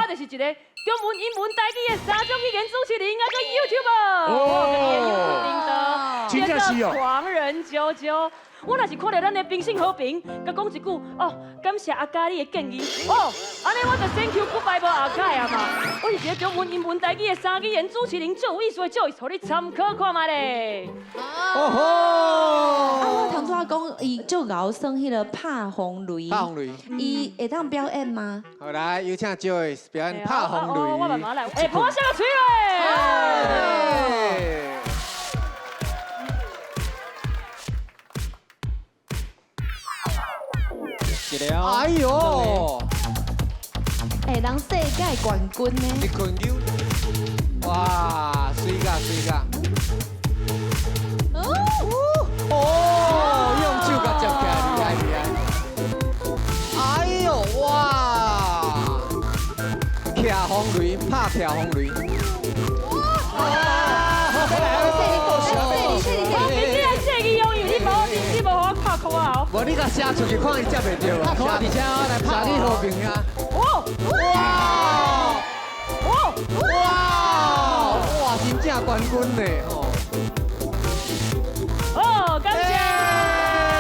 我就是一个中文、英文、台語的三種語言主持人，啊，閣 YouTuber，我有家己的 YouTube 頻道，叫做狂人啾啾。我若是看著咱的平盛和平，佮講一句哦，感謝阿嘉你的建議，哦，按呢我就 thank you goodbye 無後蓋啊嘛。我是一個中文、英文、台語的三語言主持人，足有意思的 Joyce，予你參考看覓咧。哦吼！啊，我頭拄仔講，伊足𠢕耍彼个拍風雷，拍風雷，伊會當表演嗎？好，來，有請 Joyce 表演拍風雷。我慢慢來，欸，拍下個喙咧。哎呦！欸，人世界冠軍呢？一棍扭，哇，媠甲媠甲！哦，用手共接起來，厲害厲害！哎呦，哇！徛風雷，拍徛風雷！哇！你無予我拍箍仔哦！無，你共寫出去看伊接袂著。拍箍仔佇遮來拍。寫你和平啊！哦！哇！哦！哇！哇！真正冠軍呢吼！哦，感謝。